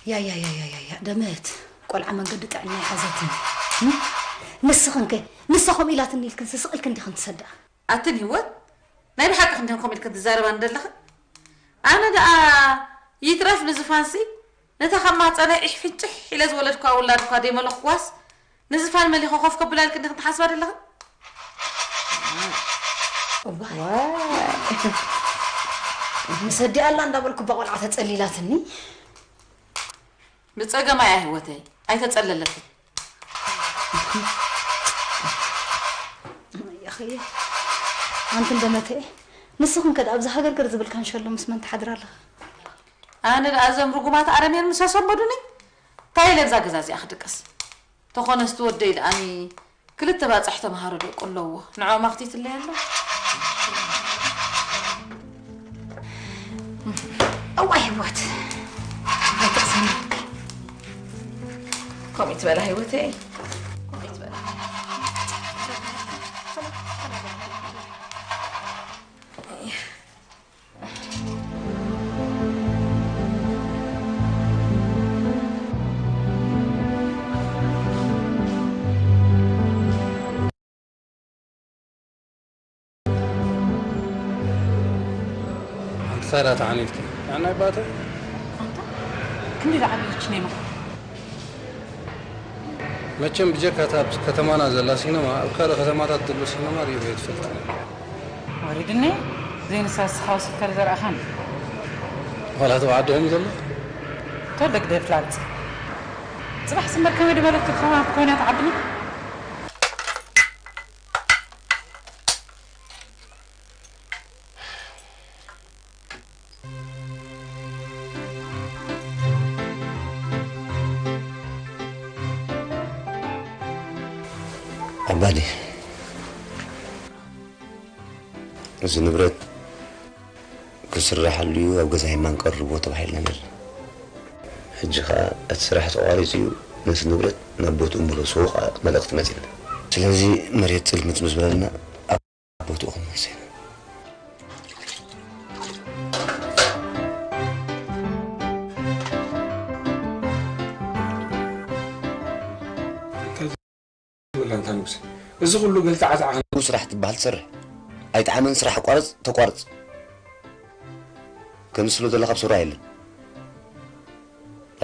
ያ ያ ያ ያ ያ ያ ደመት ቆልዓ መንገዲ ጥዕና ይሓዘትን። እም? ንስኽንከ ንሳ ከምኡ ኢላትኒ ኢልክን ስስቕ ኢልክን ዲኽን ትሰድኣ? ኣትን ህይወት ናይ ብሓቂ ክንዲኽን ከምኡ ኢልክን ትዛረባ እንደለኽን? ኣነ ደኣ ይትረፍ ንዝፋንሲ ነታ ካብ ማህፀነይ ዒሕ ፍንጭሕ ኢለ ዝወለድኳ ውላድ እኳ ደይመለኽዋስ ንዝፋን መሊኸ ኮፍ ከብላ ኢልክን ዲኽን ትሓስባ ደለኽን? እዋይ። ምስ ኣዲኣ ኣላ እንዳበልኩ እባ ቆልዓ ተጸሊላትኒ። ብጸገማ እያ ህይወተይ ኣይተጸለለትን። ያኸየ ኣንቲ እንደመተኤ ንስኽን ከ ኣብዚ ሃገርገር ዝብል ካንሸሎ ምስ መን ትሓድራ ኣለኻ? ኣነ ደኣ እዞም ርጉማት ኣረሜን ምስ ኣሰመዱኒ እንታይ ኢለ እዛ ገዛ እዚኣ ክድቅስ? ተኾነስ እቲ ወደይ ደኣኒ ክልተ ባፅሕ ተምሃሮ ደቁ ኣለዎ። ንዕኦም ኣኽቲትለይ ኣሎ። እዋይ ህይወት ኣይትቕሰኒ። ከምኡ ትበላ ህይወተይ። ከምኡ ትበላ። ኣንክሳራ ተዓኒትኪ ኣናይ ባተ ኣንታ ክንዲ ዝዓበየች ኔማ መቸም ብጀካ እታ ኣብ ከተማና ዘላ ሲነማ ኣብ ካልእ ከተማታት ዘሎ ሲነማ ሪኦ እየ ትፈልጥ። ወሪድኒ ዘይንሳ ስኻ ወሲድካ ዝዘርኣኻን ዋላ ተባዕድኹም ዘሎ ተወደግደ ፍላጥ ጽባሕ ስመር ከመይ ድበለት ክትኸማ ኮይና ትዓብኒ ኣባዲ እዚ ንብረት ክስራሓሉ እዩ ኣብ ገዛ የማን ቀርቦ ተባሂልና ነርና ሕጂ ኸዓ እቲ ስራሕ ተቋሪፁ እዩ ነቲ ንብረት ናብ ቦትኡ ምለስዎ ኸዓ መልእኽቲ መፂና ስለዚ መሬት ፅልምት ምስ በለና ኣብ ቦትኡ ክንመልሶ ኢና ትብላ እንታ ንጉሰ እዚ ኩሉ ገልጣዓጣዓ ንጉስ ስራሕ ትበሃል ትሰርሕ ኣይጠዓመን ስራሕ ኣቋርፅ ተቋርፅ ከምስሎ ዘለካ ብስራ የለን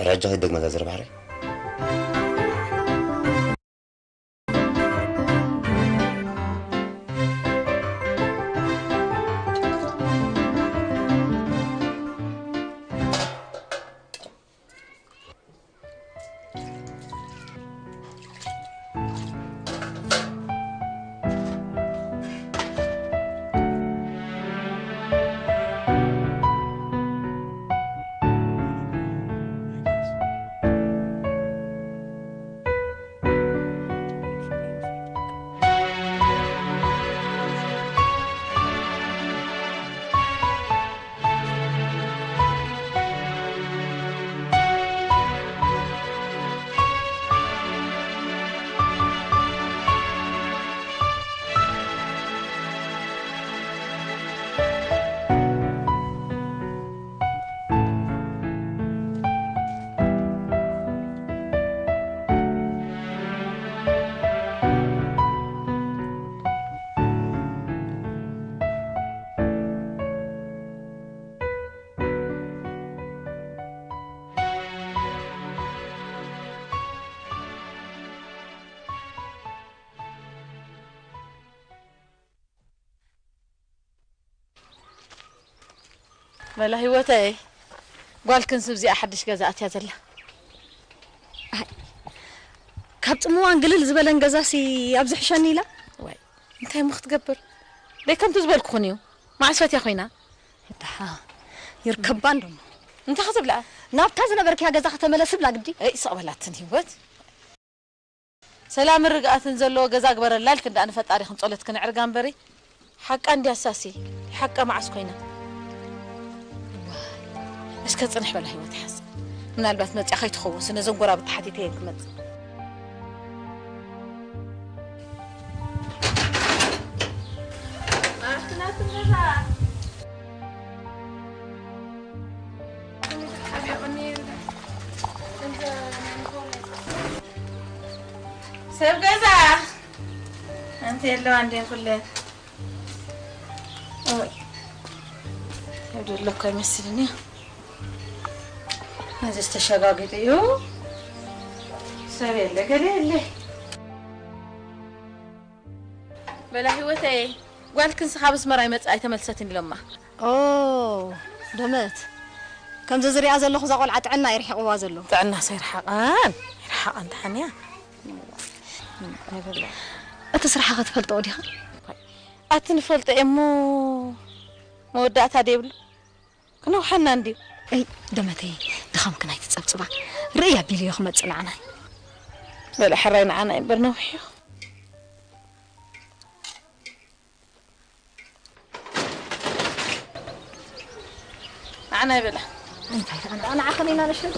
ራጃ ከይደግመታ ዘረባሕረ በላ ህይወተይ ጓልክንስ እብዚኣ ሓድሽ ገዛ ኣትያ ዘላ ካብ ፅምዋን ግልል ዝበለን ገዛሲ ኣብዚ ሕሸኒ ኢላ ዋይ እንታይ እሞ ክትገብር ደይ ከምቲ ዝበልኩኽን እዩ መዓስ ፈትያ ኮይና ደሓ ይርከባ እንዶሞ እንታይ ክትብላ ናብታ ዝነበርክያ ገዛ ከተመለስ ብላ ግዲ እይ ስቕ በላትን ህይወት ሰላምን ርግኣትን ዘለዎ ገዛ ግበረላ ኢልክን ደኣ ንፈጣሪኽን ጸሎትክን ኣዕርጋ እምበሪ ሓቃ እንድያሳሲ ሓቃ መዓስ ኮይና እስከ ጽንሕ በላ ህይወት ይሓስ ምናልባት መጽያ ከይትኸውን ስነ ዘንጎራብቲ ሓቲተ እየን ክመጽእ ሰብ ገዛ ኣንቲ የለዋ እንዴ ኩለን? ኦይ፣ ሰብ ደለኳ ይመስልኒ። ነዚ ዝተሸጋጊጡ እዩ። ሰብ የለ፣ ገለ የለ። በላ ህይወተይ፣ ጓልክንስ ካብ ኣስመራ ይመጽእ ኣይተመልሰትን ኢሎማ። ኦ፣ ደመት። ከምዚ ዝሪኣ ዘለኹ እዛ ቆልዓ ጥዕና ይርሕቕዋ ዘሎ። ጥዕናስ ኣይርሓቓን፣ ኣይርሓቓን ተሓንያ። እቲ ስራሓ ኸ ትፈልጥኦ ዲኻ? ኣቲ ንፈልጦ እየ እሞ መወዳእታ ደይብሉ። ክነውሓና እንድዩ። እይ፣ ደመተይ፣ ድኻምክን ኣይትጸብጽባ። ርእይ ኣቢለዮ ክመጽእ ንዓናይ። በለ ሕራይ ንዓናይ እምበር ነዊሕ እዩ። ንዓናይ በለ። እንታይ ደኣ ንዓኸን ኢና ነሸንፍ?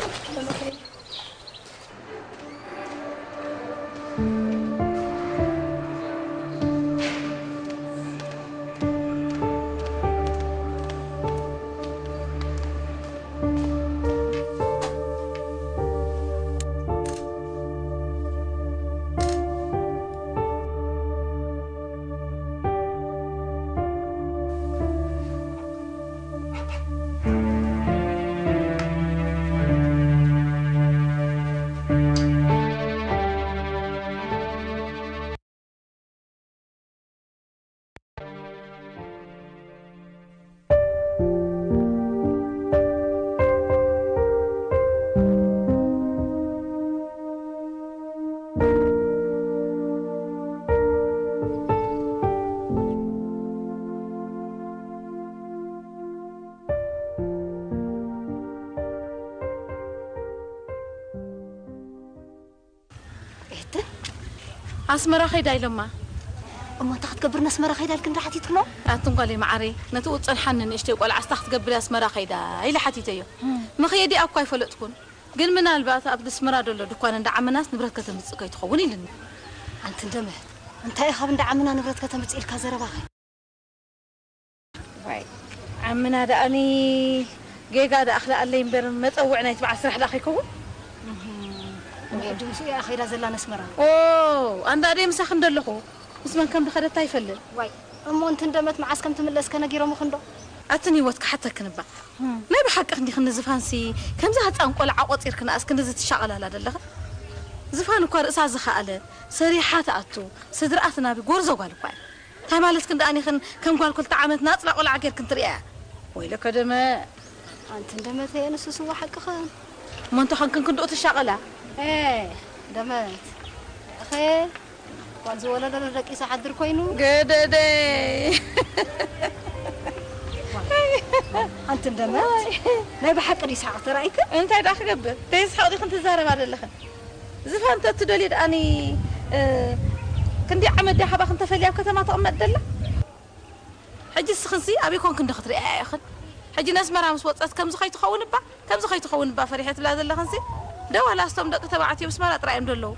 ኤተ፣ ኣስመራ ኸይዳ ኢሎማ። እሞ እንታይ ክትገብር ንኣስመራ ኸይዳ ኢልክን ዶ ሓቲትክኖ? ኣትን ጓለይ መዓረይ፣ ነቲ ጸንሓኒ ንእሽተይ ቆልዓ ስታ ክትገብር ኣስመራ ኸይዳ ኢለ ሓቲተዮ። መኸየዲኣ እኳ ኣይፈለጥኩን። ግን ምናልባት ኣብ ኣስመራ ደሎ ድኳን እንዳ ዓመናስ ንብረት ከተምጽእ ከይትኸውን ኢልኒ። ኣንቲ እንደመ፣ እንታይ ኢኻ ካብ እንዳ ዓመና ንብረት ከተምጽእ ኢልካ ዘረባኸ? ዋይ፣ ዓምና ደኣኒ ጌጋ ደኣ ክልኣለይ እምበር መጸውዕ ናይቲ በዓል ስራሕ ደኣ ከይከውን? እህም። ሕጂ ምስኡ እያ ከይዳ ዘላ ነስመራ። ኦ፣ ኣንዳ ደይ ምሳኺ እንደለኹ ምስ መን ከም ድኸደት ኣይፈልጥ። ዋይ፣ እሞ እንትን ደመት መዓስ ከም ትምለስ ከነጊሮምኺ እንዶ? ኣትን ህይወት ክሓተክን እባ። እም። ናይ ብሓቂ ክንዲ ክንዝፋንሲ ከምዚ ህጻን ቆልዓ ቆጺርክን ኣስ ክንዲ ዝትሻቐላላ ደለኽን? ዝፋን እኳ ርእሳ ዝኸኣለ፣ ሰሪሓ ትኣቱ፣ ስድርኣ ትናቢ ጎርዞ ጓል እኳ እያ። እንታይ ማለትክን ደኣ ኒኽን ከም ጓል ክልተ ዓመት ናጽላ ቆልዓ ጌርክን ትርእያ? ወይለከ ደመ። ኣንቲ እንደመት እየ ንሱ ስዋ ሓቅኽን። እሞ እንተ ኾንክን ክንድኡ ትሻቐላ? ኤ፣ ደመት። እኸ፣ ጓል ዝወለዶ ዶ ደቂሳ ሓድር ኮይኑ? ገደደይ። ኣንቲ እንደመት። ናይ ብሓቂ ድዩ ሰሓቕ ተራእይክን? እንታይ ደኣ ክገብር? ተይስሓቕ ዲኽን ትዛረባ ዘለኽን? ዝፋን ተትደልዩ ደኣኒ፣ እ፣ ክንደይ ዓመት ድያ ካባኽን ተፈልያ ኣብ ከተማ ተቕመጥ ደላ? ሕጂ ንስኽንሲ ኣበይ ኮንክን ዶ ክትርእያ ኢኽን? ሕጂ ነስመራ ምስ ወጸት ከምዚ ከይትኸውን እባ፣ ከምዚ ከይትኸውን እባ ፈሪሐ ትብላ ዘለኽንሲ፣ ደው ዋላ እስቶም ደቂ ተባዕትዮ ኣስመራ ጥራይ እዮም ዘለዉ።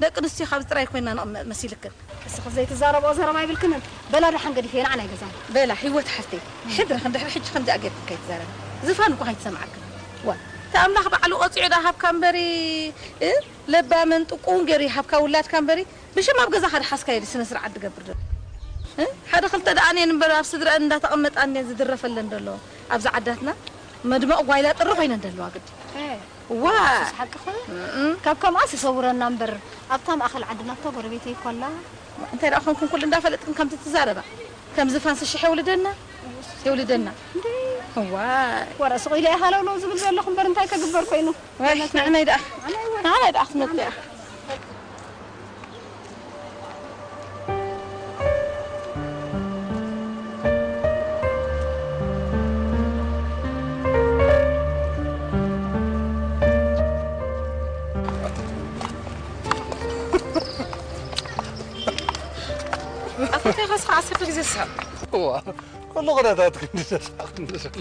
ደቂ ኣንስትዮ ካብዚ ጥራይ ኮይና ንቕመጥ መሲልክን። እስኺ ዘይትዛረብኦ ዘረባ ይብልክንን። በላ ደሓን ገዲፈዮ ንዓና ኣይገዛን። በላ ህይወት ሓፍተይ፣ ሕድሪ ክንድሕሪ ሕጂ ከምዚኣ ጌርክን ከይትዛረባ። ዝፋን እኮ ከይትሰምዓክን። ዋ፣ እቲ ኣምላኽ ባዕሉ ቀጺዑ ደኣ ሃብካ እምበሪ፣ እ? ለባምን ጥቁውን ገይሩ ይሃብካ ውላድካ እምበሪ፣ ብሽም ኣብ ገዛኻ ድሓዝካዮ ድዩ ስነ ስርዓት ዝገብር ዘሎ? እ? ሓደ ክልተ ደኣ እኔን እምበር ኣብ ስድረአን እንዳተቐመጣ እኔን ዝድረፈለን ዘሎ ኣብዚ ዓዳትና። መድመቕ ጓይላ ጥሪ ኮይነን ዘለዋ ግዲ። እ፣ ዋ! ንሱስ ሓቂ ኾነ? እም። ካብ ከምኣስ ይሰውረና እምበር፣ ኣብታ ማእኸል ዓድና እኮ ጎረቤተይ እኮ ኣላ። እንታይ ደኣ ኮንኩም ኩሉ እንዳፈለጥክን ከምቲ ትዛረባ? ከም ዝፋንሲ ሽሕ የውልደና? የውልደና። እንዴ? ዋይ። ወረ ስቕ ኢለ እየ ሃለውለው ዝብል ዘለኹ እምበር እንታይ ከግበር ኮይኑ? ዋይ፣ ንዓናይ ደኣ። ንዓናይ ወይ? ንዓናይ ደኣ ክትመጽእ እያ። ኣፈተይ ኸስኻ ዓሰርተ ግዜ ትስሕቕ። እዋ፣ ኩሉ ኩነታት ክንዲ ተስሓቕ ክንዲ ዘሎ።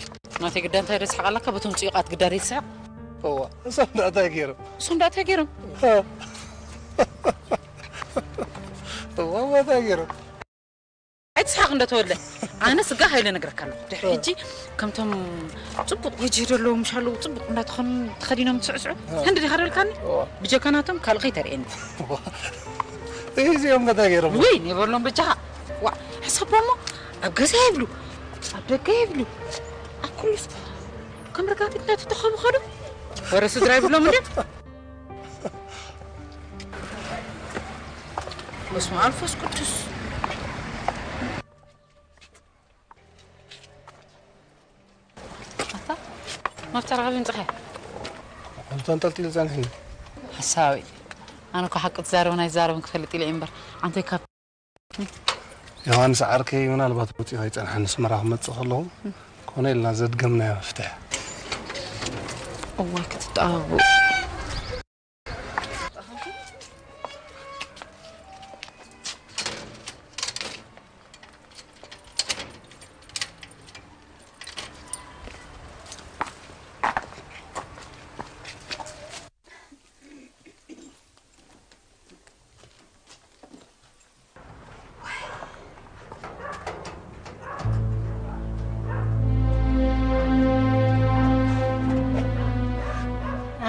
ናተይ ግዳ እንታይ ደስሓቕ ኣለካ? በቶም ጽዩቓት ግዳ ደይትስሕቕ? እዋ፣ እሶም ደኣ እንታይ ገይሮም? እሶም ደኣ እንታይ ገይሮም? እ። እዋ፣ እዋ፣ እንታይ ገይሮም? ኣይትስሓቕ እንዶ ተወለ። ኣነ ስጋ ሃይለ ነግረካ ኣለኹ። ድሕሪ ሕጂ ከምቶም ጽቡቕ ወጂ ዘለዎም ምሽ ኣለዉ፣ ጽቡቕ እንዳተኸኑ ተኸዲኖም ትስዕስዑ። እ። ህንዲ ዲኻ ደልካኒ? እዋ። ብጀካናቶም ካልእ ከይተርእየኒ። እዋ። እዚኦም ከታ ገይሮም። ወይ ኔበሎም በጃኻ። ዋ፣ ሕሰቦሞ። ኣብ ገዛ ይብሉ፣ ኣብ ደገ ይብሉ። ኣብ ኩሉስ ከም ርጋፊት እንዳተተኸቡ ኸዱ። ወረ ስድራ ይብሎም እንደ። በስመ አብ ወመንፈስ ቅዱስ። ኣታ፣ መፍጠር ካብ ይምጽኸ? ሕልቶ ኣንጠልጢሉ ጸኒሕኒ። ሓሳዊ። ኣነ እኮ ሓቂ ትዛረብን ኣይዛረብን ክፈልጥ ኢለ እየ እምበር፣ ኣንተ ካብ ዮሃንስ ዓርከይ ምናልባት ወፂኡ ከይፀንሐ ንስመራ ክመፅእ ከለኹ ኮነ ኢልና ዘድገምናዮ መፍትሕ። እዋይ ክትጠባበቑ።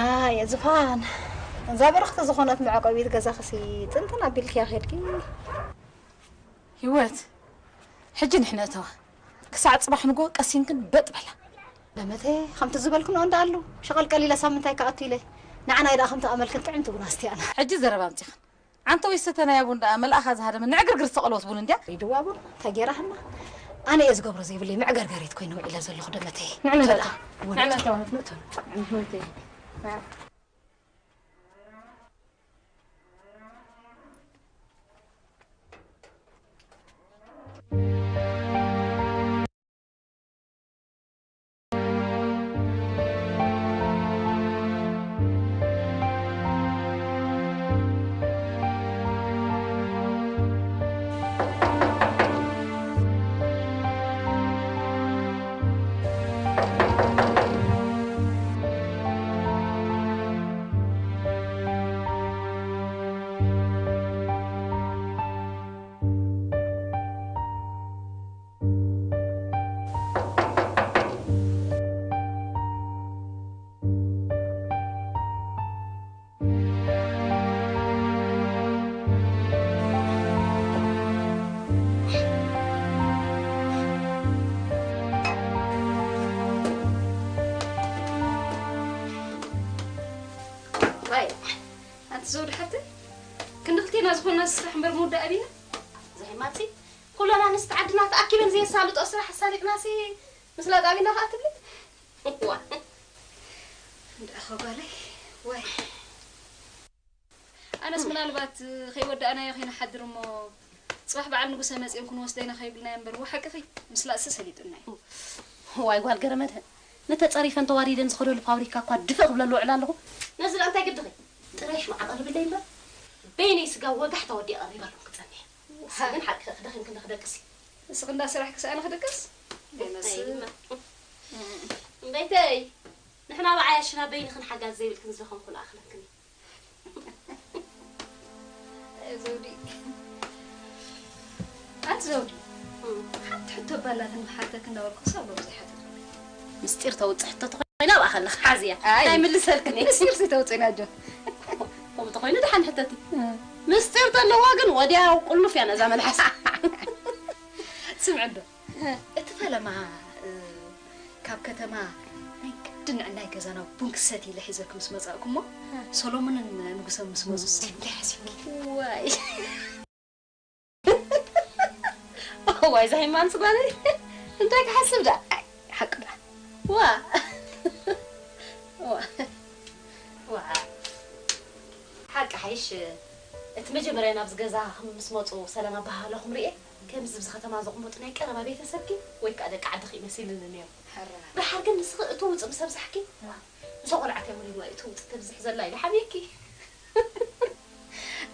ኣየ ዝፋን፣ እዛ በረኽቲ ዝኾነት መዕቆቢት ገዛኽሲ ጥንጥን ኣቢልክያ ኸድኪ። ህይወት፣ ሕጂ ንሕነእተዋ ክሳዕ ጽባሕ ንጎ ቀሲንክን በጥ በላ። ደመተ፣ ከምቲ ዝበልክንኦ እንዳ ኣሉ ሸቐልቀል ኢለ ሳምንታይ ክኣቱ ኢለ ንዓናይ ደኣ ከምቲ ኣመልክን ጥዕምቲ ቡን ኣስትያና። ሕጂ ዘረባ ኣምጺኽን። ዓንተ ወይ ሰተናያ ቡን ደኣ መልኣኻ ዝሃደመ ንዕግርግር ዝተቐለወት ቡን እንድያ። ሪድዋ ቡን ተጌራህና። ኣነ እየ ዝገብሮ ዘይብለይ መዕገርገሪት ኮይነ ውዒለ ዘለኹ ደመተይ። ንዕመታ። ንዕመታ። ዋይ፣ ኣንቲ ዘውዲ ሓብተይ፣ ክንዲ ክልቴና ዝኾንና ስራሕ እምበር ምውዳእ ኣቢና። ዘይ ማፂ፣ ኩለን ኣንስቲ ዓድና ተኣኪበን ዘየሳልጦ ስራሕ ኣሳሊጥናሲ ምስላጥ ኣቢና ከኣ ትብሊ? ዋ። እንዳ ኸጓለይ፣ ዋይ። ኣነስ ምናልባት ከይወዳእናዮ ከይንሓድር እሞ፣ ጽባሕ በዓል ንጉሰ መጺኦም ክንወስደና ከይብልና እምበር፣ ወሓቅኺ ምስላጥሲ ሰሊጡና እዩ። ዋይ ጓል ገረመተ፣ ንተጸሪፈን ተዋሪደን ዝኸደሉ ፋብሪካ እኳ ድፍእ ክብለሉ ውዕል ኣለኹ። ነዚ ደኣ እንታይ ግድኺ? ጥራይ ሽምዓ ቀርብለይ እምበር፣ በይነይ ስጋ ወጋሕታ ወዲኣ ቀሪባሎም ክጸንሕ። ንስኺ ግን ሓቅኺ ክደኺም ክንዲ ክደቅሲ። ንስኺ እንዳ ስራሕ ክሰኣነ ክደቅስ? ዘይመስል። እምበይተይ፣ ንሕና ብዓያሽና በይንኽን ሓጋዚ ዘይብልክን ዝደኸምኩ ለኣኽለክን እዩ። ዘውዲ። ኣንቲ ዘውዲ። ሓንቲ ሕቶ ባላትን ክሓተክ እናበልኩ ክሳብ ሎሚ ዘይሓተትኩ። ምስጢር ተውፅእ ሕቶ ተኾይና ኣብኣ ከለኻ ሓዝያ። ኣይ። እንታይ ምልሰልክን እየ? ምስጢር ሲ ተውፅእና ጆ። ከምኡ ተኾይኑ ደሓን ሕተቲ። ምስጢር ተለዋ ግን ወዲያው ቁልፍ እያ ነዛ መልሓስ። ስምዒ ዶ? እቲ ፈለማ፣ እ፣ ካብ ከተማ ናይ ግድን ንዕናይ ገዛና ቡን ክሰቲ ኢለ ሒዘኪ ምስ መጻእኩ እሞ፣ እ። ሰሎሞንን ንጉሰን ምስ መጹ ሰንደይ ሓሲብኪ። ዋይ። ዋይ፣ እዛ ሃይማኖት ጓለይ እንታይ ክሓስብ ደኣ? ኣይ፣ ሓቂ ደኣ። ዋ። ዋ። ዋ። ሓቂ ሓይሽ፣ እቲ መጀመርያ ናብዚ ገዛ ምስ መጹ ሰላም ኣበሃህላኹም ርኤ፣ ከምዚ ኣብዚ ከተማ ዘቕመጡ ናይ ቀረባ ቤተሰብኪ ወይ ከኣ ደቂ ዓድኺ መሲልኒ ነይሩ። ሕራይ። ደሓር ግን ንስኺ እትውጺ ምስ ኣብዛሕኪ፣ ዋ። እዛ ቆልዓት እያ መሪርዋ እትውጺ ተብዝሕ ዘላ ኢለ ሓብየኪ።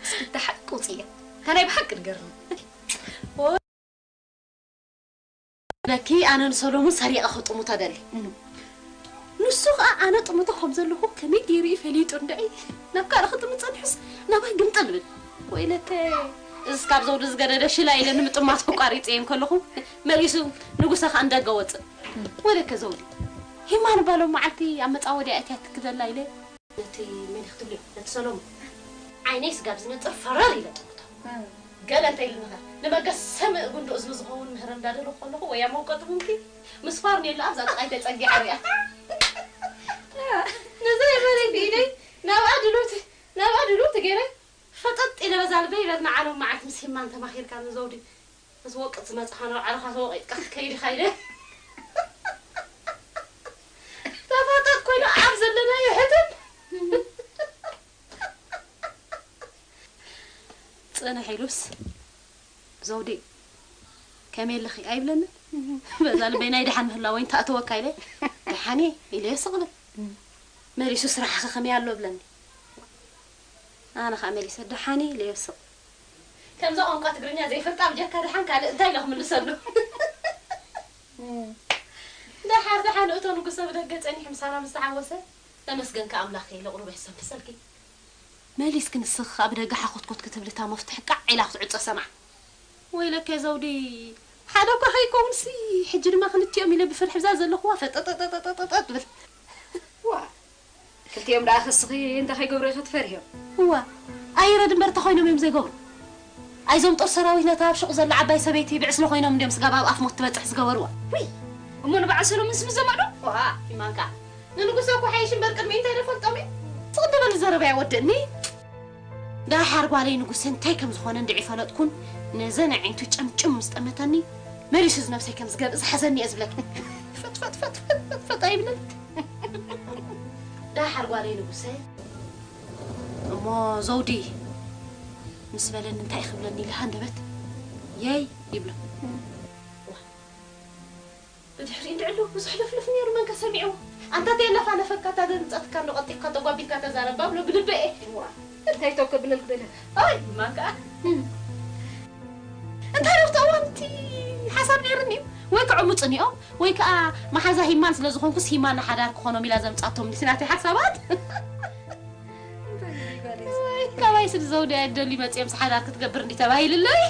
እስኪ እታ ሓቂ ውጽእያ። እንታይ ብሓቂ ንገርኒ? በኪ ኣነ ንሰሎሙን ሰሪቐ ክጥሙቶ ደሊ። እም። ንሱ ኸኣ ኣነ ጥሙቶ ከም ዘለኹ ከመይ ገይሩ እዩ ፈሊጡ እንድዒ? ናብ ካልእ ክጥምት ጸኒሑስ ናባይ ግምጥል ብል። ወይለከ፣ እዚ ካብ ዘውዲ ዝገደደ ሽላ ኢለ ንምጥማት ኣቋሪጸ እየ እንከለኹ፣ መሊሱ ንጉሰ ኸኣ ንደገ ወጽእ። ወይለከ ዘውዲ፣ ሂማ ንባሎም መዓልቲ ኣብ መጻወድያ እትያ ትክዘላ ኢለ። ነቲ መን ክትብልዮ? ነቲ ሰሎሙን። ዓይነይ ስጋብ ዝነጽር ፈረር ኢለ ጥሙቶ። ገለ እንተ ኢልንኸ ንመገሰሚ ጉንዲ እዝኑ ዝኸውን ምህረ እንዳደለኹ ከለኹ ወያ መውቀጢ ቡንኪ ምስ ፋርኔሎ ኣብዛ ጥቓይ ተጸጊዐ ሪኣ። ነዛ የበለይ ብኢደይ ናብኣ ድሉት ናብኣ ድሉት ገይረ ፈጠጥ ኢለ በዛ ልበይ በልና ዓለም መዓት ምስ ሂማን ተማኺርካ ንዘውዲ እዚ ወቅት ዝመጽኻ ንባዕልኻ ተወቒጥካ ክትከይድ ኢኻ ኢለ ተፋጠጥ ኮይኑ ኣብ ዘለናዮ ሕትን ጽንሕ ኢሉስ ዘውዲ ከመይ ኣለኺ ኣይብለንን። በዛ ልበይ ናይ ደሓን ምህላወይ እንተኣተወካ ኢለ ደሓን እየ ኢለ ስቕ ብል። መሊሱ ስራሕኺ ከመይ ኣሎ ብለኒ። ኣነ ኸኣ መሊሰ ደሓን እየ ኢለ ስቕ። ከምዛ ቋንቋ ትግርኛ ዘይፈልጣ ብጀካ ደሓን ካልእ እንታይ ኢለ ክምልሰሉ? ደሓር ደሓን እቶ ንጉሰ ብደገ ጸኒሑ ምሳና ምስ ተሓወሰ ተመስገንካ ኣምላኸ ኢለ ቁሩብ የሰንፍሰልኪ። መሊስኪ ንስኺ ከኣ ብደገ ሓኾትኮት ክትብሊ እታ መፍትሕ ቃዕ ኢላ ክትዕጾ ሰማዕ። ወይለከ ዘውዲ ሓደ እኳ ከይከውንሲ ሕጂ ድማ ክልቲኦም ኢለ ብፍርሒ ብዛ ዘለኹዋ ፈጠጠጠጠጠጠጥ ብል። ዋ ክልቲኦም ደኣ ክስኺ እንተ ከይገብሩ ኢኺ ትፈርህዮም። እዋ ኣይረድ እምበር እንተኾይኖም እዮም ዘይገብሩ። ኣይዞም ጦር ሰራዊት ነታ ኣብ ሽቑ ዘላ ዓባይ ሰበይቲ ብዕስለ ኮይኖም እንድዮም ስጋብ ኣብ ኣፍ ሞት ትበጽሕ ዝገበርዋ። ውይ እሞ ንበዓል ሰሎሞን ስሚ ዘማዶ? ዋ ይማንካ ንንጉሰ እኮ ሓይሽ እምበር ቅድሚ እንታይ ደፈልጦም እዩ? ጽቕዲ በል ዘረባ ያወደኒ። ዳሓር ጓለይ ንጉሰ እንታይ ከም ዝኾነ እንድዒ ፈለጥኩን ነዘን ኣዒንቱ ጨምጭም ምስ ጠመተኒ መሊሱ ዝነብሰይ ከም ዝገብእ ዝሓዘኒ እየ ዝብለኪ። ፈጥፈጥፈጥፈጥፈጥ ኣይብለልት። ዳሓር ጓለይ ንጉሰ እሞ ዘውዲ ምስ በለኒ እንታይ ክብለኒ ኢለ ሃንደበት የይ ይብሎ። ብድሕሪ እንድዕሉ ብዙሕ ልፍልፍ ነይሩ መንከ ሰሚዕዎ ኣንታ ተየለፋለፈካ እታ ዘንፀትካ እንዶ ቀልጢፍካ ተጓቢልካ ተዛረባ ብሎ ብልበ እየ እንታይ ተው ከብለልክ ደለ ኣይ ማንካ እንታይ ደብታ እዋንቲ ሓሳብ ነይርኒ እዩ ወይ ክዕሙፅኒ እዮም ወይ ከዓ መሓዛ ሂማን ስለ ዝኾንኩስ ሂማን ንሓዳር ክኾኖም ኢላ ዘምፃቶም ዲሲ ናተይ ሓሳባት ካባይ ስለ ዘውዲ ኣይደሊ መፅኦም ሓዳር ክትገብር እንዲ ተባሂልለይ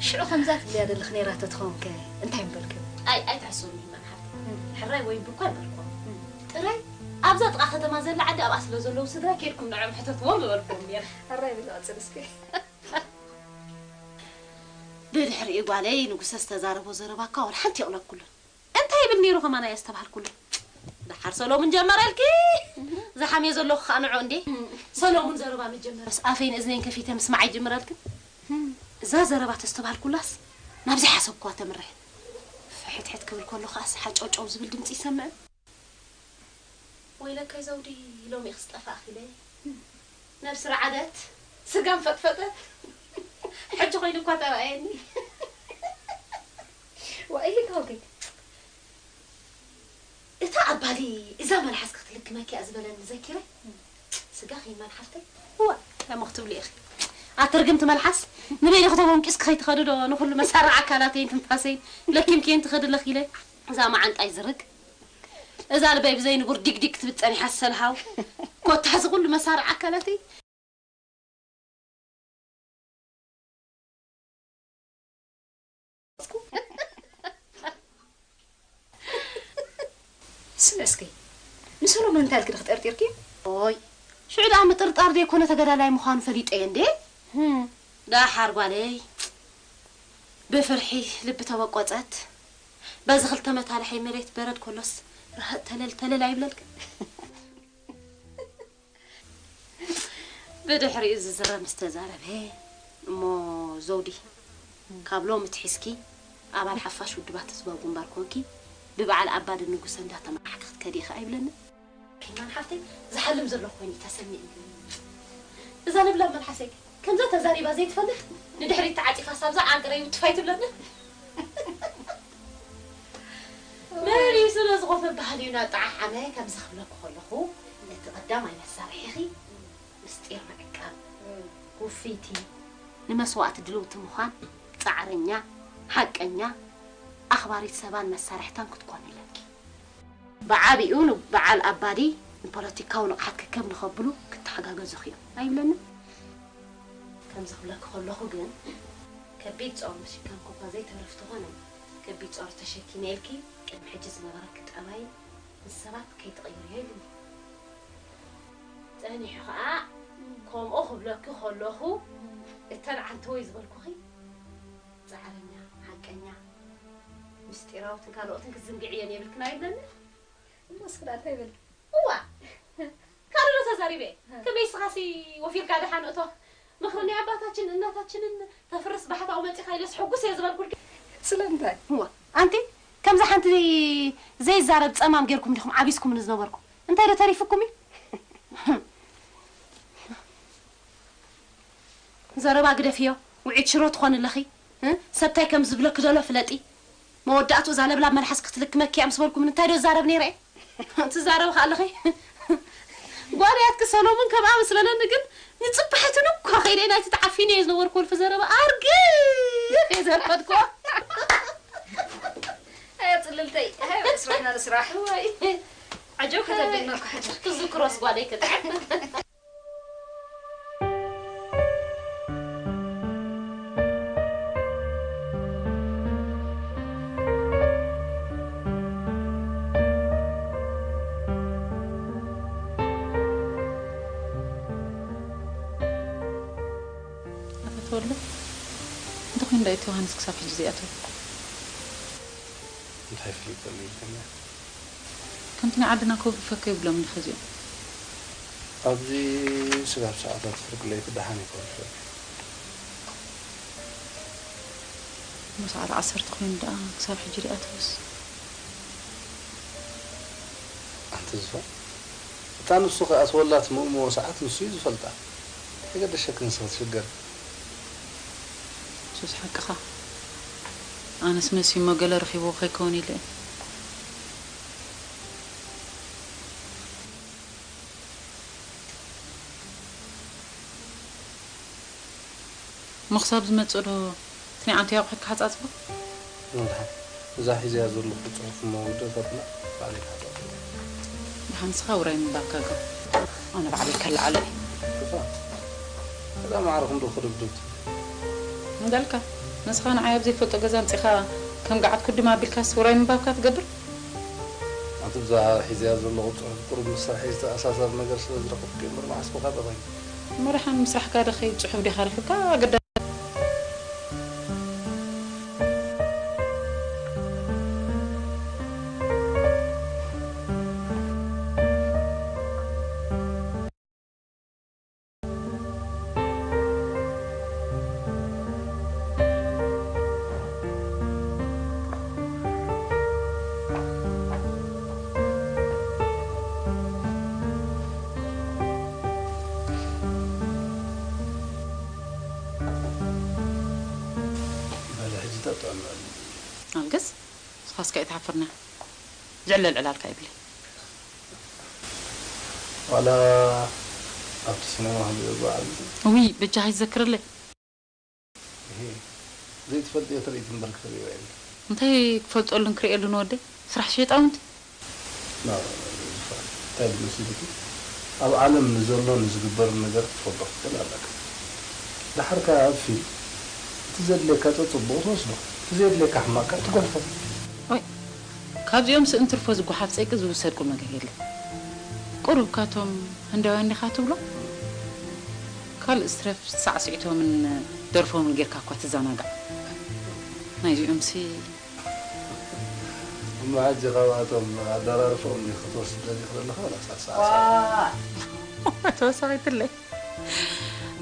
ሽዑ ከምዛ ትብልያ ዘለኽ ነይራ ተትኸውን ከ እንታይ ምበልክዮ? ኣይ ኣይትሕስቡ ሚማን ሓፍተይ ሕራይ ወይ ብኳ ኣይበልክዎ ጥራይ ኣብዛ ጥቓ ከተማ ዘላ ዓዲ ኣብኣ ስለ ዘለዉ ስድራ ኬድኩም ንዕኦም ሕተትዎም ምበልክዎም ነይረ። ሕራይ ብሎ ቅፅል እስኪ። ብድሕሪኡ ጓለይ ንጉሰ ዝተዛረቦ ዘረባ እኳ ወላ ሓንቲ የቕለኩሉን። እንታይ ይብል ነይሩ ከማን ኣየስተብሃልኩሉን። ደሓር ሰሎሙን ጀመረልኪ። ዝሓምየ ዘለኹ ከዓ ንዑ እንዴ። ሰሎሙን ዘረባ መጀመርስ ኣፈይን እዝነይን ከፊተ ምስማዕ ይጅምረልክን። እዛ ዘረባ ተስተብሃልኩላስ ናብ ዘይሓሰብክዋ ተምርሕ። ፍሕትሕት ክብል ከሎ ከዓስ ሓጨውጨው ዝብል ድምፂ ይሰምዕ። ወይለከይ ዘውዲ ሎሚ ኢኽስ ጠፋእኺ ኢለ ነብሲ ረዓደት ስጋን ፈጥፈጠ ሕጂ ኮይኑ እኳ ተራእየኒ። ዋይ ሎጊ እታ ኣባዲ እዛ መልሓስ ክትልክመኪ እያ ዝበለኒ ዘኪረ ስጋ ከይማን ሓፍተይ እዋ እሞ ክትብሉ ኢኺ ኣትርግምቲ መልሓስ ንበይንኺ ተቦንቂስኪ ከይትኸዲ ዶ ንኹሉ መሳርዕ ኣካላተይን ትንፋሰይን ለኪምክየን ትኸዲ ኣለኺ ኢለ እዛ መዓንጣይ ዝርግ እዛ ልበይ ብዘይ ንቡር ዲግዲግ ክትብል ጸኒሓ ሰልሃው ኮታ እዚ ኩሉ መሳርዕ ኣካላተይ ስለ እስኪ ንሰሎሞን እንታይ ኢልኪ ዲኺ ጠርጢርኪ? ኦይ ሽዑ ደኣ ምጥርጣር ዘይኮነ ተገዳላይ ምዃኑ ፈሊጠ እየ እንዴ። ዳሓር ጓለይ ብፍርሒ ልቢ ተበቆጸት። በዚ ክልተ መታልሐይ መሬት በረድ ኮሎስ ርህእ ተለል ተለል ኣይብለልክን። ብድሕሪኡ ዝዝረ ምስ ተዛረበ እሞ ዘውዲ ካብ ሎሚ ትሒዝኪ ኣባል ሓፋሽ ውድባት ህዝባዊ ግንባር ኮንኪ ብበዓል ኣባዲ ንጉሰ እንዳተመራሕኪ ክትከዲ ኢኺ ኣይብለንን። ኪማን ሓፍተይ ዝሓልም ዘለኹ ኮይኑ እዩ ተሰሚዕኒ። እዛ ለብላብ መልሓሰይ ከምዛ ተዛሪባ ዘይትፈልጥ ንድሕሪት ተዓፂፋ ሳብዛ ዓንቅረይ ውትፋይ ትብለኒ። መን እዩ ስለ ዝኾፈ ባህል እዩ ናጣዓዓመ ከምዚ ክብለኩ ከለኹ እቲ ቀዳማይ መሳርሒኺ ምስጢር ምዕቃብ፣ ውፍይቲ፣ ንመስዋእቲ ድልውቲ ምዃን፣ ጻዕረኛ፣ ሓቀኛ፣ ኣኽባሪት ሰባን መሳርሕታን ክትኮኒ ኣለኪ። ብዓቢኡ ንበዓል ኣባዲ ንፖለቲካዊ ንቕሓት ከከም ንኸብሉ ክተሓጋገዙኺ እዮም ኣይብለንን? ከምዚ ክብለኪ ከለኹ ግን ከቢድ ጾር ምሽካምኪ እኳ ዘይተርፍ ተኾነ ከቢድ ጾር ተሸኪመ ኢልኪ ቅድሚ ሕጂ ዝነበረኪ ጠባይ ምስ ሰባት ከይትቕይርዮ ኢሉኒ። ጸኒሑ ኸኣ ከምኡ ክብለኪ ከለኹ፣ እተን ዓንተወይ ዝበልኩኺ ጻዕረኛ፣ ሓቀኛ፣ ምስጢራውትን ካልኦትን ክትዝንግዕየን የብልክን ኣይብለኒ። እሞ እስኪ ደኣ እንታይ ይብል? እዋ፣ ካልእ ዶ ተዛሪበ? ከመይ ስኻሲ ወፊርካ ደሓን እቶ ምኽሪ ናይ ኣባታችን እናታችንን ተፍርስ ባሕታዊ መጺኻ ኢለስ ሕጉስ እየ ዝበልኩልኪ። ስለምንታይ? እዋ፣ ኣንቲ ከምዛ ሓንቲ ዘይዛረብ ጸማም ጌርኩም ዲኹም ዓቢስኩም ንዝነበርኩም? እንታይ ዶ ተሪፍኩም እዩ? ዘረባ ግደፍዮ፣ ውዒት ሽሮ ትኾኒ ኣለኺ። እ? ሰብ እንታይ ከም ዝብለኪ ዘሎ ፍለጢ። መወዳእቱ እዛ ለብላብ መልሓስ ክትልክመኪ እያ ምስ በልኩ፣ እንታይ ዶ ዝዛረብ ነይረ? ትዛረብ ከ ኣለኺ? ጓል ያትኪ ሰሎሙን ከምኣ ምስ በለኒ ግን፣ ንጽባሒቱን እኳ ከይደ ናይቲ ተዓፊነ እየ ዝነበርኩ ወልፊ ዘረባ ኣርግፍ እየ ዘርፈድኩ። ኣየ ጽልልተይ፣ ኣየ ስራሕና ንስራሕ። ዋይ። ዓጀብ ከተብልና እኮ ሓጀር። ትዝክሮስ ጓለይ ክጥዕም። ኣታ ተወልደ፣ እንተኾይኑ ዳዊት ዮሃንስ ክሳብ ሕጂ ዘይኣተወ? እንታይ ፍልጥ ኣሎ ኢልከኛ? ከምቲ ናይ ዓድና ከውፍፈካ የብሎም እንዲ ኸዚኦም። ኣብዚ ስጋብ ሰዓታት ፍርቂ ለይቲ ደሓን ይከውፍፈካ። እሞ ሰዓት ዓሰርተ ኮይኑ ደኣ ክሳብ ሕጂ ደኣ ትብስ። ኣንቲ ዝፋን፣ እታ ንሱ ክኣትወላ ትምእምዎ ሰዓት ንሱ እዩ ዝፈልጣ። እንታይ ገደሸኪ ንስኺ ትሽገሪ? ሱስ ሓቅኻ። ኣነስ መሲሞ ገለ ረኺብዎ ከይከውን ኢለ እየ። እሞ ክሳብ ዝመጽእ ዶ እቲ ናይ ዓንተይ ኣቑሑት ክሓጻጽቦ? መድሓን፣ እዛ ሒዘያ ዘለኹ ጽሑፍ እሞ ውድእታትና ባዕለይ ክሓጻጽቦ። ደሓን ንስኻ ውራይ ምንባብካ ግበር። ኣነ ባዕለይ ከለዓሎ እየ። እፋ፣ እዛ ማዕረ ክንዶ ክድብድብ ትብል? እንዳልካ፣ ንስኻ ንዓይ ኣብ ዘይፈልጦ ገዛ ኣምጺኻ ከም ገዓት ኩድም ኣቢልካስ ውራይ ምንባብካ ትገብር? ኣንቲ ብዛ ሒዘያ ዘለኹ ጽሑፍ ቁሩብ ምስ ስርሐይ ዝተኣሳሰር ነገር ስለ ዝረኸብኩ እምበር መዓስ ኮ ካብ እኾይኑ። እሞ ደሓን ምስራሕካ ዶ ከይድ ጽሑፍ ዲኻ ረኺብካ? ኣገዳሲ በለ ሕጂ ተጥዕመሉ። ኣልግስ፣ ንስኻስ ከይትሓፍርና። ዝዕለል ዕላልካ ይብለይ። ዋላ ኣብቲ ሲነማ ክሪኦ በዓል። እውይ፣ በጃኻ ይዘክርለይ። እሄ፣ ዘይትፈልጥዮ ትርኢት እምበር ክትርእዮ የለን። እንታይ ክፈልጠሉን ክርእየሉን ወደይ? ስራሕ ሸይጣውንቲ። ና፣ ዙፋን፣ እንታይ ድመሲልኪ? ኣብ ዓለም ንዘሎ ንዝግበር ነገር ክትፈልጦ ክትክእል ኣለካ። ደሓር ከኣ ኣብ ፊልም፣ እቲ ዘድልየካ ጸጽቡቕ ትወስዶ፣ እቲ ዘየድልየካ ሕማቕ ከኣ ትገድፎ። ወይ፣ ካብዚኦም ስእን ትርፎ ዝጓሓፍ ጸይቂ ዝውሰድ ቁም ነገር የለን። ቁሩብ ካቶም ህንዳውያን ዲኻ ትብሎ? ካልእ ስትረፍ ሳዕስዒቶምን ደርፎምን ጌርካ እኳ ትዘናጋዕ። ናይዚኦምሲ እሞ ሕጂ ካብኣቶም ኣደራርፎም ዲኺ ክትወስድ ደሊኺ ዘለኺ ዋላ ሳዕሳዕ? ዋ! ተወሳኺትለይ።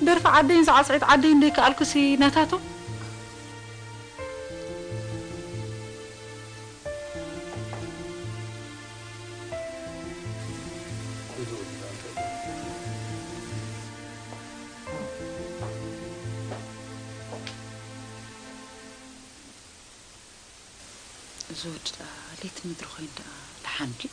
ደርፊ ዓደይን ሳዕስዒት ዓደይን ደይከኣልኩሲ ናታቶም። እዚ ወዲ ደኣ ለይቲ ምድሪ ኮይኑ ደኣ ደሓን ድዩ?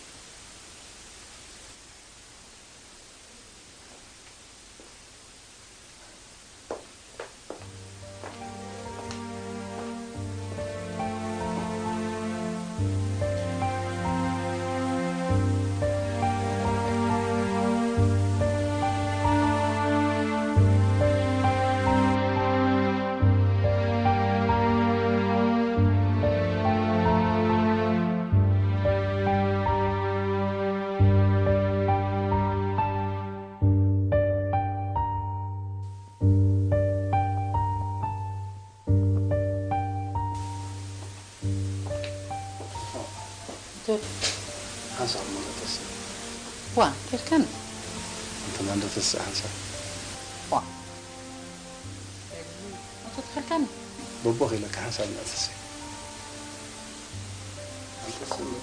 ጆርጅ። ሓንሳብ እሞ ንዕተሲ። ዋ፣ ከድካኒ። እንተ ማን ዶ ተስእ ሓንሳብ? ዋ። ኣቶ ትኸልካኒ። በቦ ኺለካ ሓንሳብ ንዕተሲ። ሓንሳብ እሞ።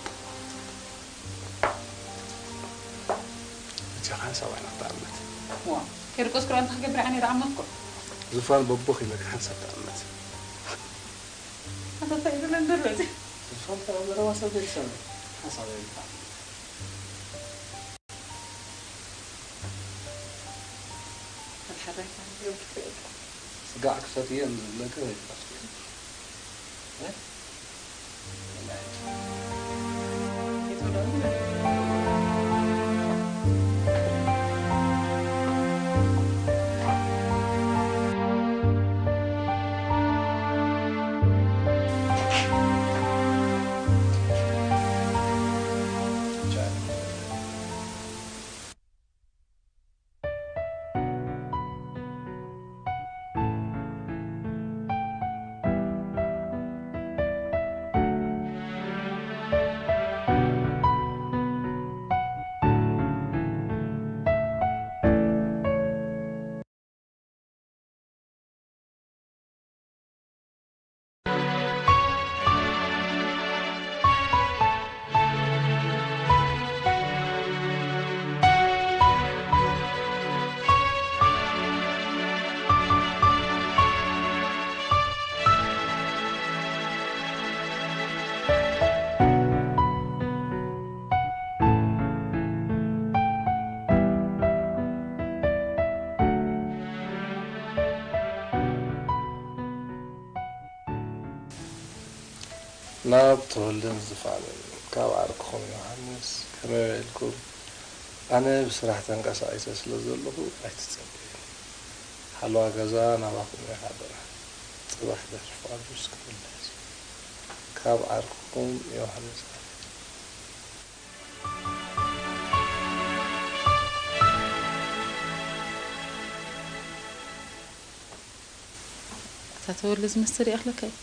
እጃኻ ሓንሳብ ኣይና ክትኣመት። ዋ፣ ኬርቆስ ክራይ እንታይ ክገብር ዓይነ ደኣ ኣመትኩ። ዝፋን በቦ ኺለካ ሓንሳብ ተኣመት። ኣታ እንታይ ኢሉ ነንደር በዚ? ዝፋን ተራ ዘረባ ሰብ ዘይትሰምዕ። ሓንሳብ ኣይና ክትኣመት። ሓድሓዳይ ካብ ገብ ክትክእል። ስጋዕ ክፈትየ ንዝብለካ ዘይትሓስቡ። እ? ናብ ተወልደን ዝፋንን ካብ ዓርክኹም ዮሃንስ ከመይ ውዒልኩም? ኣነ ብስራሕ ተንቀሳቒሰ ስለ ዘለኹ ኣይትጸበዩኒ። ሓለዋ ገዛ ናባኹም እዩ ሓደራ። ጽባሕ ድሕሪ ፍቓዱ እስክመለስ። ካብ ዓርክኹም ዮሃንስ ኣፈ። ኣታ ተወልደ ዝመስል ይኣኽለካ እዩ።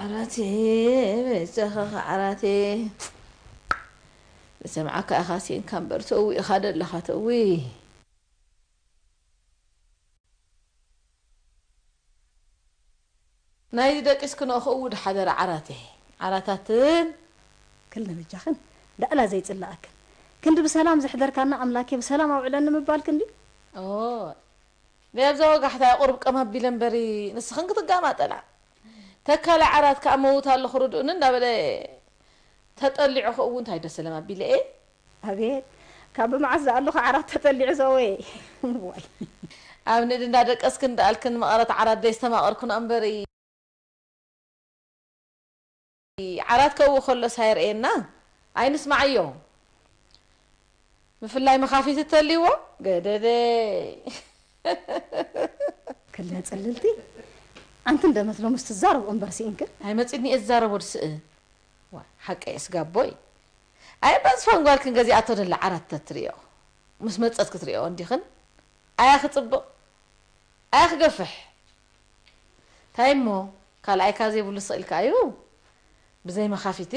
ዓራቴ፣ በጃኻ ዓራቴ። ንሰምዓካ ኢኻ ሲንካ እምበር ተዊ ኢኻ ደለኻ ተዊ። ናይዚ ደቂስ ክንኦ ክእውድ ሓደራ ዓራቴ። ዓራታትን ክልነ በጃኽን ዳእላ ዘይጽላኣክን። ክንዲ ብሰላም ዘሕደርካና ኣምላኬ ብሰላም ኣውዕለኒ ምባልክን ድዩ? ኦ፣ ብኣብዛ ወጋሕታ ቁሩብ ቀም ኣቢለ እምበሪ ንስኽን ክትጋማጠላ። ተካለ ዓራት ከኣ መውት ኣለኹ ርድኡኒ እንዳበለ ተጠሊዑ ክእው እንታይ ደሰለም ኣቢለ እየ። ኣቤት፣ ካብ ብመዓስ ዝኣለኹ ዓራት ተጠሊዑ ዘወየ። ዋይ። ኣብ ንእድ እንዳደቀስክን እንዳኣልክን መቐረት ዓራት ደይስተማቐርክኖ እምበሪ። ዓራት ከእው ከሎስ ኣይርእየና፣ ኣይንስማዓዮ። ምፍላይ መኻፊት እተልይዎ፣ ገደደይ። ክለ ጽልልቲ፣ ኣንቲ እንደ መስሎምስ ትዛረብኦ እምበር ስኢንክን። ኣይመጺኒ እየ ዝዛረቦ ድስእ። ዋ፣ ሓቀይ ስጋቦይ። ኣይ በዝፋን ጓልክን ገዚኣቶ ደላ ዓራት ተትርእዮ። ምስ መጸት ክትርእዮ እንዲኽን። ኣያ ክጽብቕ። ኣያ ክገፍሕ። ታይ እሞ፣ ካልኣይካ ዘይብሉ ስቕ ኢልካ እዩ። ብዘይ መኻፊቲ፣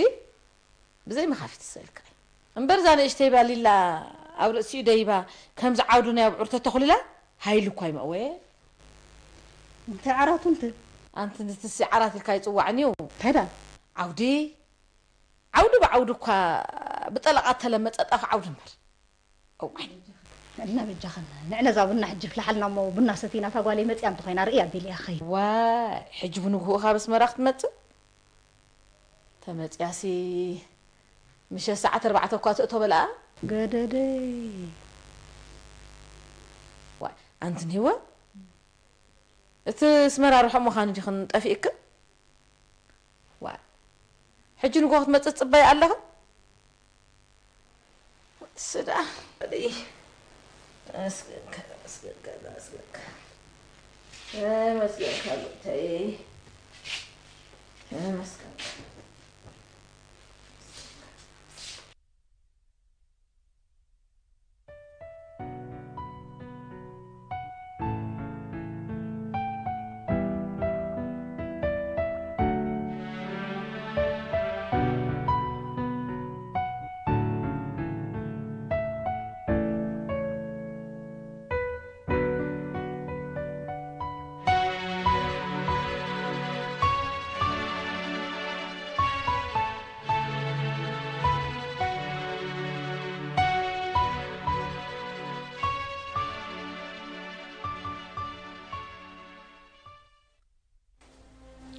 ብዘይ መኻፊቲ ስቕ ኢልካ እዩ። እምበር እዛ ንእሽተይ ባሊላ ኣብ ርእሲኡ ደይባ ከምዚ ዓውዱ ናይ ኣብዑር ተተኹልላ፣ ሃይሉ እኳ ይመእወየ። እንታይ ዓራቱ እንተ? ኣንቲ ንትሲ ዓራት ኢልካ ይጽዋዕን እዩ። እንታይ ደኣ? ዓውዲ፣ ዓውዲ ብዓውዲ እኳ ብጠለቓ ተለመጸ ጣፍ ዓውዲ እምበር። እዋይ። ንዕልና በጃኽን፣ ንዕነ እዛ ቡና ሕጂ ፍልሓልና እሞ ቡና ሰቲና እታ ጓለይ መጺኣ እንተኾይና ርእያ ኣቢለ እየ ክኸይድ። ዋይ፣ ሕጂ ብንግሆኡ ካብ ኣስመራ ክትመጽእ? ተመጺኣሲ ምሸት ሰዓት ኣርባዕተ እኳ ትእቶ በልኣ። ገደደይ። ዋይ፣ ኣንቲ ንህወ፣ እቲ ኣስመራ ርሑቕ ምዃኑ ዲኽን ጠፊእክን? ዋይ፣ ሕጂ ንግሆ ክትመጽእ ትጽበያ ኣለኽን? ስዳ፣ እይ፣ ኣመስግንካ፣ ኣመስግንካ፣ ኣመስግንካ። ኣመስግንካ፣ ጎይታየ። ኣመስግንካ።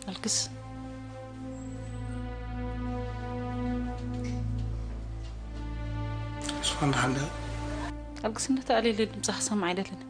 ኣልክስ። ዝኾን ደሓን ዶ? ኣልክስ፣ እንተተኣልየለይ ድምፅኻ ክሰምዕ ኣይደልን።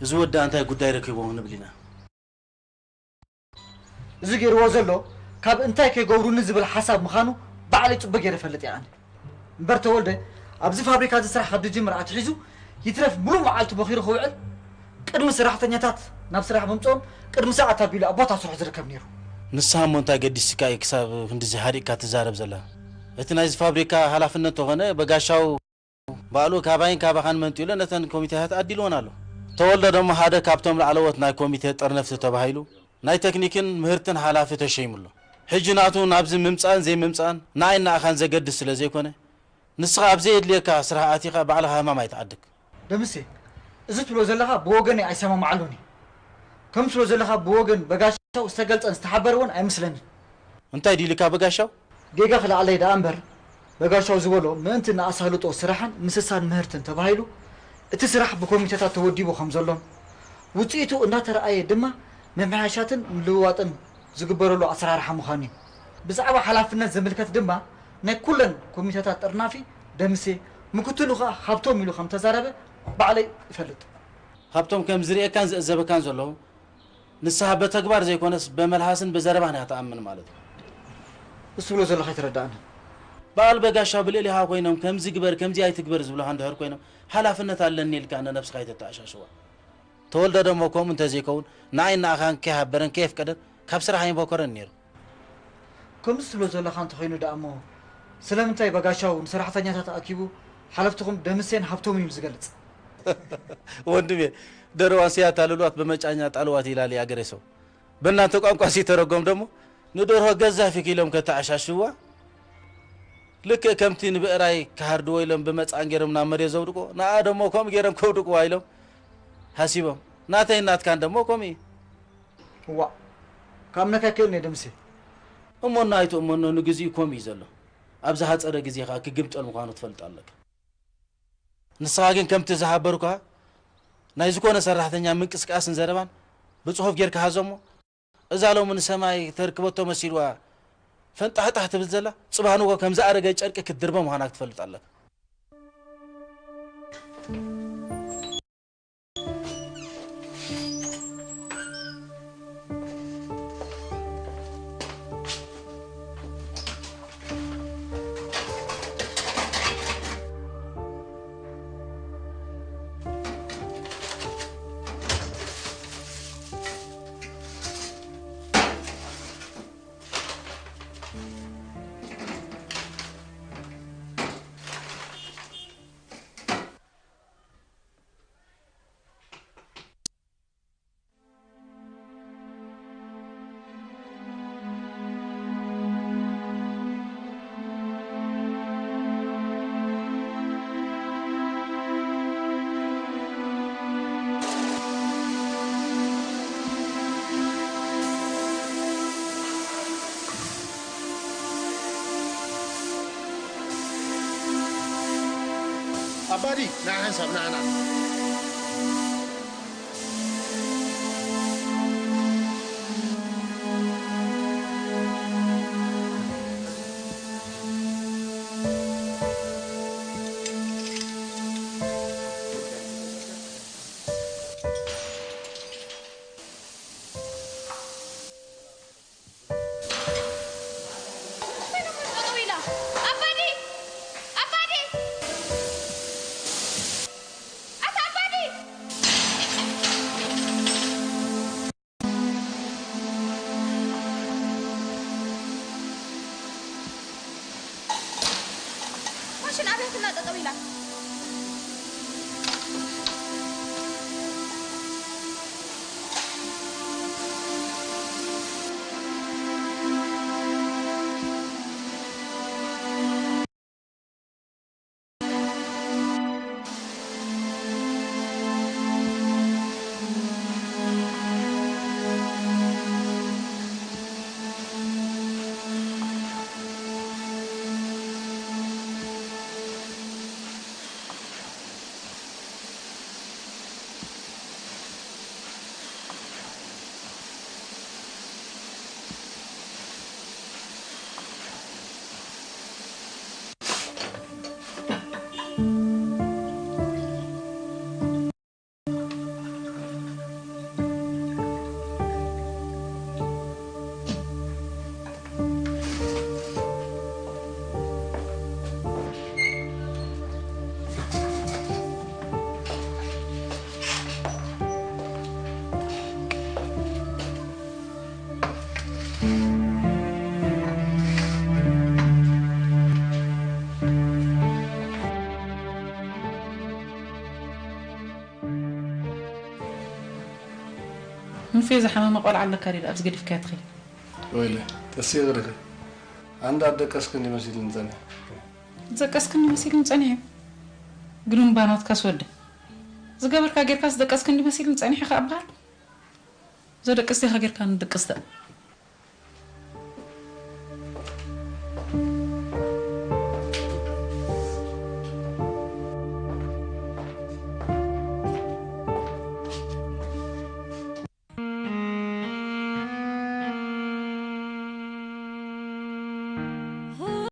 እዚ ወዲ እንታይ ጉዳይ ረኪቦ ክንብል ኢና። እዚ ገይርዎ ዘሎ ካብ እንታይ ከይገብሩኒ ዝብል ሓሳብ ምዃኑ ባዕለይ ጽቡቕ ገይረ እፈልጥ እየ ኣነ። እምበር ተወልደ ኣብዚ ፋብሪካ እዚ ስራሕ ካብ ዝጅምር ኣትሒዙ ይትረፍ ሙሉእ መዓልቱ ቦኺሩ ክውዕል ቅድሚ ሰራሕተኛታት ናብ ስራሕ ምምፅኦም ቅድሚ ሰዓት ኣቢሉ ኣብ ቦታ ስርሑ ዝርከብ ነይሩ። ንስኻ እሞ እንታይ ገዲስካ እዩ ክሳብ ክንድዚ ሃዲእካ ትዛረብ ዘላ? እቲ ናይዚ ፋብሪካ ሃላፍነት ተኾነ በጋሻው ባዕሉ ካባይን ካባኻን መንጢሉ ነተን ኮሚቴታት ኣዲልወን ኣሎ። ተወልደ ደሞ ሓደ ካብቶም ላዕለዎት ናይ ኮሚቴ ጠርነፍቲ ተባሂሉ ናይ ተክኒክን ምህርትን ሓላፊ ተሸይሙ ኣሎ። ሕጂ ናቱ ናብዚ ምምጻእን ዘይምምጻእን ንኣይን ንኣኻን ዘገድስ ስለ ዘይኮነ፣ ንስኻ ኣብ ዘየድልየካ ስራሕ ኣቲኻ ባዕልኻ ህማም ኣይትዓድግ። ደምሴ፣ እዚ ትብሎ ዘለኻ ብወገነይ ኣይሰማማዓሉን እየ። ከም ትብሎ ዘለኻ ብወገን በጋሻው ዝተገልጸን ዝተሓበረ እውን ኣይመስለንን። እንታይ ድዩ ኢልካ በጋሻው? ጌጋ ክልዓለይ ደኣ እምበር፣ በጋሻው ዝበሎ ምእንቲ ንኣሳልጦ ስራሕን ምስሳን ምህርትን ተባሂሉ እቲ ስራሕ ብኮሚቴታት ተወዲቡ ከም ዘሎን ውጽኢቱ እንዳተረኣየ ድማ ምምሕያሻትን ምልውዋጥን ዝግበረሉ ኣሰራርሓ ምዃኑ እዩ። ብዛዕባ ሓላፍነት ዝምልከት ድማ ናይ ኩለን ኮሚቴታት ጥርናፊ ደምሴ ምክትሉ ኸኣ ሃብቶም ኢሉ ከም ተዛረበ ባዕለይ እፈልጥ። ሃብቶም ከም ዝርእየካን ዝእዘበካን ዘለዉ ንስኻ በተግባር ዘይኮነስ በመልሃስን ብዘረባን እያ ትኣምን ማለት እዩ። እሱ ብሎ ዘሎ ከይተረዳእኒ። በዓል በጋሻው ብልዕሊኻ ኮይኖም ከምዚ ግበር ከምዚ ኣይትግበር ዝብሉኻ እንድሕር ኮይኖም ሓላፍነት ኣለኒ ኢልካ ንነብስኻ ኣይተተኣሻሽዋ። ተወልደ ደሞ ከምኡ እንተዘይከውን ንዓይ ንኣኻን ከይሃበረን ከየፍቀደን ካብ ስራሕ ኣይምበኮረን ነይሩ። ከምዚ ትብሎ ዘለኻ እንተኾይኑ ደኣ እሞ ስለምንታይ በጋሻው ንሰራሕተኛታት ኣኪቡ ሓለፍትኹም ደምሴን ሃብቶም እዩ ዝገልጽ? ወንድሜ ደርዋን ሲያታ ልሏት በመጫኛ ጣልዋት ይላል የአገሬ ሰው። በእናንተ ቋንቋ ሲተረጎም ደግሞ ንደርሆ ገዛፊክ ኢሎም ከተዓሻሽዋ ልክእ ከምቲ ንብዕራይ ክሃርድዎ ኢሎም ብመጻን ገይሮም ናብ መሬት ዘውድቆ ንኣ ደሞ ከምኡ ገይሮም ከውድቅዋ ኢሎም ሃሲቦም ናተይ ናትካን ደሞ ከምኡ እዩ። እዋእ፣ ክኣምነካ ኣይክእልን እየ ደምሴ። እሞኖ ኣይትእመኖ ንግዚኡ ከምኡ እዩ ዘሎ። ኣብ ዝሃጸረ ግዜ ከኣ ክግምጠል ምዃኑ ትፈልጥ ኣለካ። ንስኻ ግን ከምቲ ዝሃበርኩኻ ናይ ዝኾነ ሰራሕተኛ ምንቅስቃስን ዘረባን ብጽሑፍ ጌርካ ሃዞ እሞ እዛ ሎሚ ንሰማይ ተርክበቶ መሲልዋ ፈንጣሕጣሕ ትብል ዘላ ጽባንጎ ከም ዝኣረገ ጨርቂ ክትድርቦ ምዃና ክትፈልጥ ኣለካ። ኣባዲ፣ ንዓ ሓንሳብ፣ ንዓ፣ ንዓ። ማሽን ኣብያትና ጠጠው ኢላ። ንፌ ዝሓመመ ቆልዓ ኣለካ ድዩ ኣብዚ ገዲፍካያ ትኸይድ? ወይለ፣ ተስየ ግርክ። ኣንዳ ደቀስክን ይመስልን ጸኒሕ። ደቀስክን ይመስልን ጸኒሕ። ግኑን ባናትካስ ወደ። ዝገበርካ ጌርካስ ደቀስክን ይመስልን ጸኒሕ ኢኻ እበሃል? ዘደቅስ ዲኻ ጌርካ ንድቅስ ደኣ።